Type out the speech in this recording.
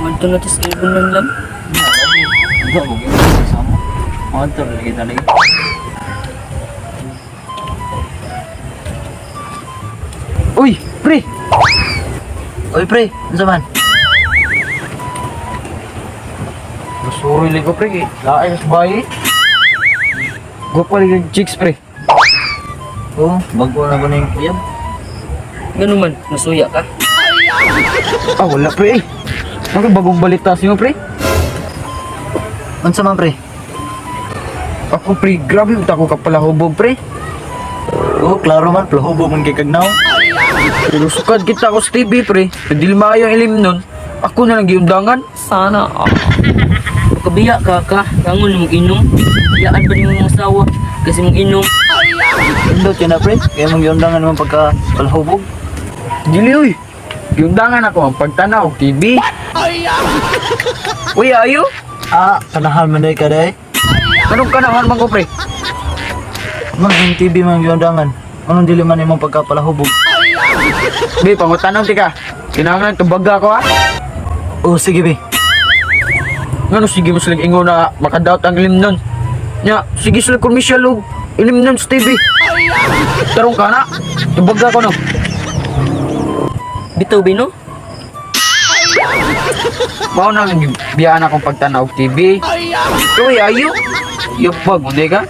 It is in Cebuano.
Ngadto na tis Ilbonan lang. Hindi ako gina sa mo. Mga to lagi ta lagi. Uy, pre! Oy pre, unsa man? Masuroy lang ko, pre. Eh. Laay sa bahay. Gwapo lang yung chicks, pre. Oh, bago na ba na yung kuyab? Ngano man, nasuya ka? Ah, wala, pre. Eh. Ano bagong balita sa'yo, pre? Unsa man pre? Ako, pre, grabe yung tako ka pala hubog, pre. Oh, klaro man, plahubo man kay kagnaw. Pero sukad kita ko sa TV, pre. Dili maayo ang ilim nun. Ako na lang giundangan. Sana ah. Pagkabiya ka ka, kangon mong inom. Biyaan pa nimo mga asawa kasi mong inom. Indot yun na pre, kaya mong giundangan naman pagka palahubog. Dili, uy. Giundangan ako ang pagtanaw, TV. Uy, ayo. Ah, kanahan man day ka day. Anong kanahan man ko, pre? Man, yung TV man giundangan. Anong dili man imong pagka palahubog? Be, pangutanaw tika. Kinahanglan tubaga ko, ha? Oh, sige be. Ngano sige mo sila ingon na makadaot ang ilim nun. Nya, sige sila commercial og ilim nun sa TV. Tarong ka na. Tubaga ko no. Bitaw bino? Mao na ang biyaan akong pagtanaw og TV. Uy, ayo. Yabag mo ka?